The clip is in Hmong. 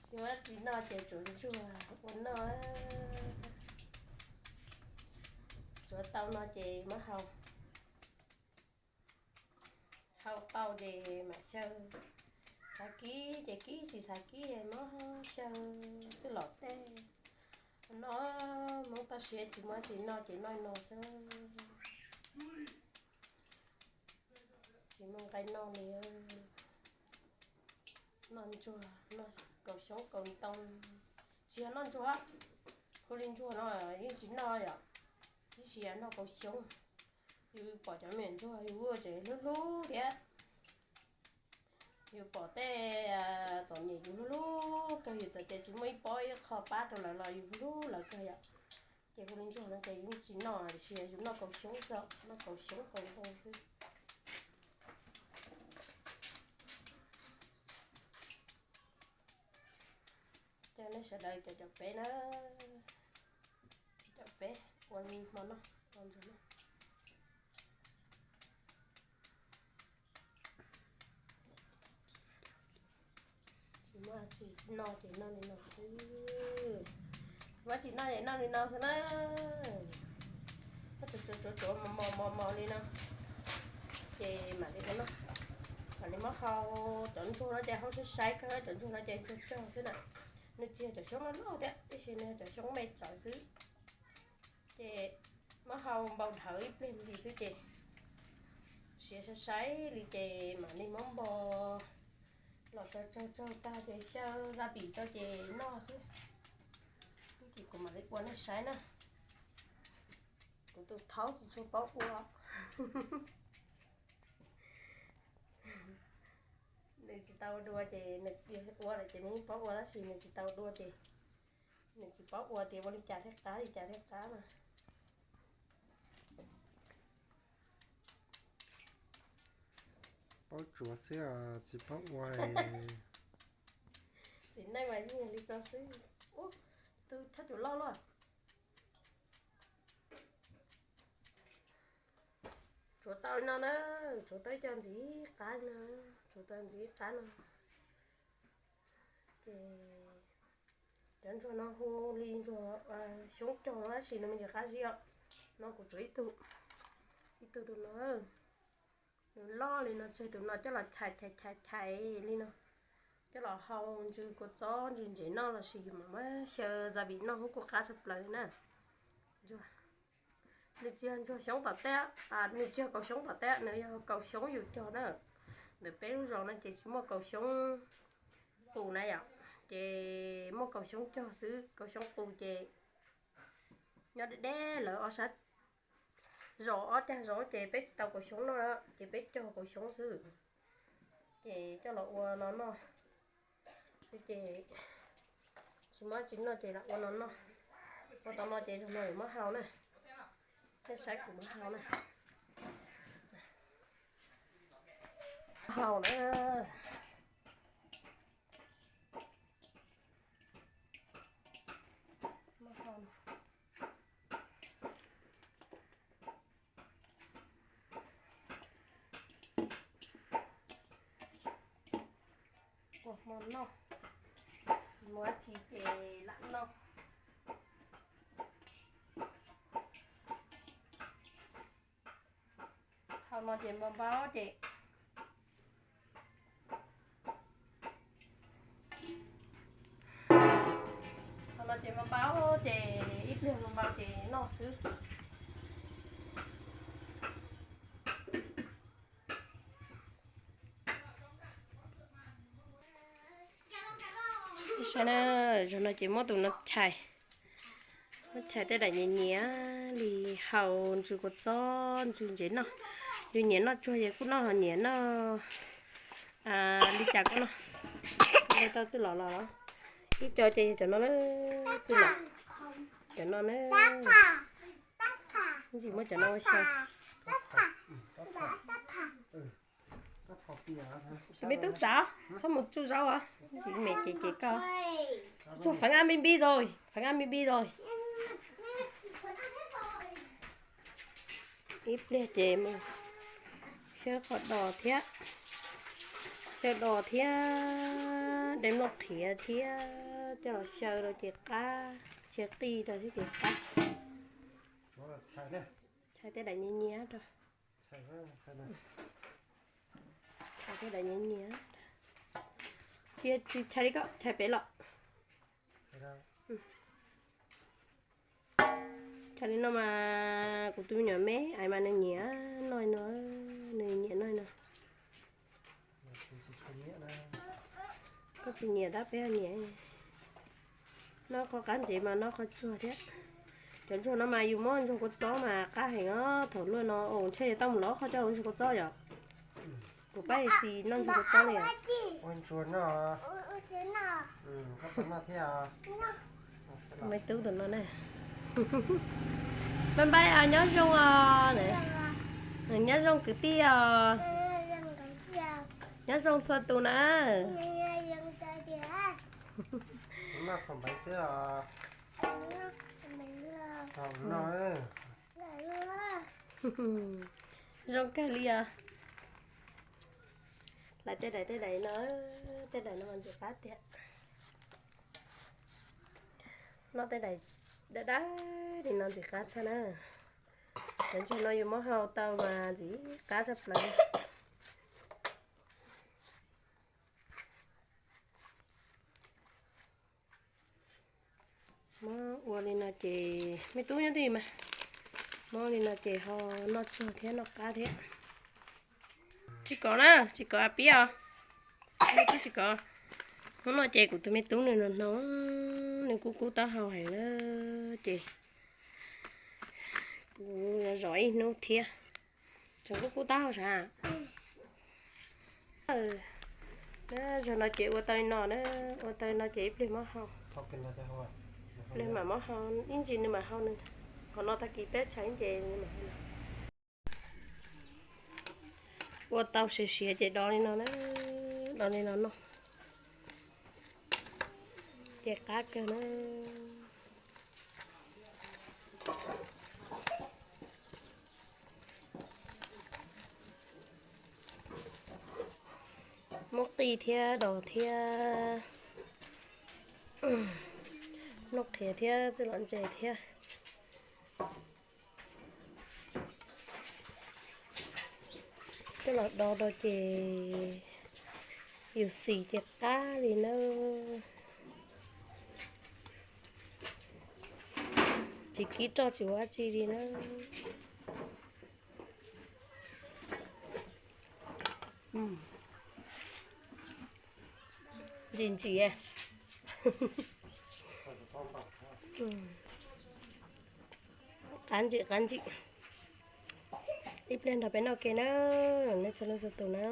Tsis muaj tsis noj ces tsuav ntsuag ua noj. Tsuav tau no ces muab hau, hau tau ces mam xyaw. Xav kib ces kib, tsis xav kib muab xyaw xwb los tej. Noj, Hmoob toj siab tsis muaj tsis noj ces noj no xwb. Tsis muaj nqaij noj li. Noj ntsuag, noj kaus xyoob kaus ntoo. Tsis yog noj ntsuag, hu li ntsuag no yeej tsis noj yom, tab sis yog noj kaus xyoob. Yus pom cov me nyuam ntsuag yus ua tseem hlub hlub thiab. Yus pom tej txom nyem yus hlub hlub kawg, yus txawm tias tsis muaj ib pob ib qho pab rau lawv los yus hlub lawv kawg yom. Ces hu li ntsuag no ces yus tsis noj, tiam sis yus noj kaus xyoob xwb, noj kaus xyoob kaus ntoo xwb. Coj nej sawv daws caum caum peb na, caum peb ua hmo noj ua ntsuag noj. Tsis muaj tsis noj ces noj li no xwb. Muaj tsis noj ces noj li no xwb na. Muab tsuav tsuav tsuav tsuav mos mos mos mos li no, ces mam li ua noj. Mam li muab hau. Cov ntsuag no ces hau saib saib kawg, cov ntsuag no ces ntsuag cog xwb na. Nws tsis yog cov xyoob loj loj thiab, tab sis nws yog cov xyoob me tsawv xwb. Ces muab hau npau dhawv ib pliag ntsis xwb ces siav sai sai li ces mam li muab npo los tsaug tsaug tsaug tag ces xyaw gia vị rau ces noj xwb. Ces kuv mam li ua nej saib na. Kuv tus thaub tsis tshua paub ua. Nws tsis tau dua ces nws ua lawm ces nws yeej paub ua tab sis nws tsis tau dua ces nws tsis paub ua tias ua li cas thiaj qab li cas thiaj qab na. Paub tsuav xwb os, tsis paub ua. Txiv neej mas yeej li ko xwb. Ub, tus thaj cuam loj luaj. Tsuav tau li no na, tsuav tau ib co ntxiv qab no, tsuav tau ntxiv qab no. Ces cov ntsuag no hu li ntsuag xyoob cog no tab sis nws me ntsis qab zib os. No kuv tsuav ib tug, ib tug tus no, nws loj li no tseg tus no coj los chais chais chais chais li no, coj los hau ntsw kua txob ntsw ntsev noj los sis yus mam muab xyaw gia vị noj kuj qab tshaj plaws na. Nws tsis yog ntsuag xyoob tom teb, nws tsis yog kaus xyoob tom teb, nws yog kaus xyoob yus cog na. Ntawm peb lub zos no ces tsis muaj kaus xyoob qus na yom, ces muaj kaus xyoob cog xwb, kaus xyoob qus ces nyob deb deb lawv ob sab zos, ob cag zos ces peb tsis tau kaus xyoob noj ces peb cog kaus xyoob xwb. Ces coj los ua no noj xwb ces tsis muaj tsis noj ces lam ua no noj. Ua tau no ces zaum no yuav muab hau na. Nej saib kuv muab hau na. Hau na. Ua hmo noj, tsis muaj tsis ces lam noj. Hau no ces npau npau ces, hau no ces npau npau ces ib pliag npau npau ces noj xwb. Saib na, zaum no ces muab tus no chais, muab chais tej daim nyias nyias li hau ntsw kua txob ntsw ntsev noj. Yus nyiam noj tsuag ces kuj noj, ho nyiam noj li cas kuj noj. Tau txwj lom los, ib co ces yog cov no na, txwj lom, cov no na. Ntsis muab cov no ua xyaw. Sim me tub txav, txhob mus tsuj zaub os, ntsis me ces ces koj. Tsuj feev ab npib npib rồi, feev ab npib npib rồi. Ib pliag ces mus xyab qhov dos thiab. Xyaw dos thiab de nplooj qhiav thiab coj los xyaw rau ces qab, xyaw qij rau thiab ces qab. Tshais tej daim nyias nyias rau. Tshais tej daim nyias nyias. Tsis, tsis tshais li ko, tshais pem los. Tshais li no mas kuv tus me nyuam me ais mas nws nyiam noj no, nws nyiam noj no. Koj tsis nyiam tab peb ho nyiam. Noj qhov qab ntsev mas noj qhov tsuag thiab. Cov ntsuag no mas yus muab ntsuag kua txob mas qab heev os. Thaum luaj no ntshe yuav tau mus lov qhov coj ua ntsuag kua txob yom. Kuv pab xis noj ntsuag kua txob li. Me tub tus no na. Bye bye os, nyob zoo os. Nyob zoo kwv tij os. Nyob zoo txhua tus na. Zoo kawg li os. Lawv tej daim, tej daim no, tej daim no mas ntxim qab tiag. Noj tej daim dawb dawb li no ntxim qab tshaj na. Cov ntsuag no yus muab hau tau mas ntxim qab tshaj plaws. Muab ua li no ces me tub nyob twj ywm mas, muab li no ces ho noj tsuag thiab noj qab thiab. Tsis kov na, tsis kov a pib os. Me tub tsis kov. Hnub no ces kuv tus me tub nws no hnoos, nws kub kub taub hau heev lawm ces kuv zov ib hnub thiab. Tseem kub kub taub hau sav. Zaum no ces ua tau li no na, ua tau li no ces ib pliag mam hau. Ib pliag mam muab hau, ib ntsis nws mam hau nws. Qhov no tag kis peb tshais ib ntsis nws mam hau. Ua tau siav siav ces do li no na, do li no noj ces qab kawg na. Muab qij thiab dos thiab nplooj qhiav thiab txuj lom ntses thiab coj los do rau ces yus xis ces qab li na. Tsis kib roj tsis ua dab tsi li na. Ntsim ntsim. Qab ntsim qab ntsim. Ib pliag nrog peb noj ke na, nej txhua leej txhua tus na.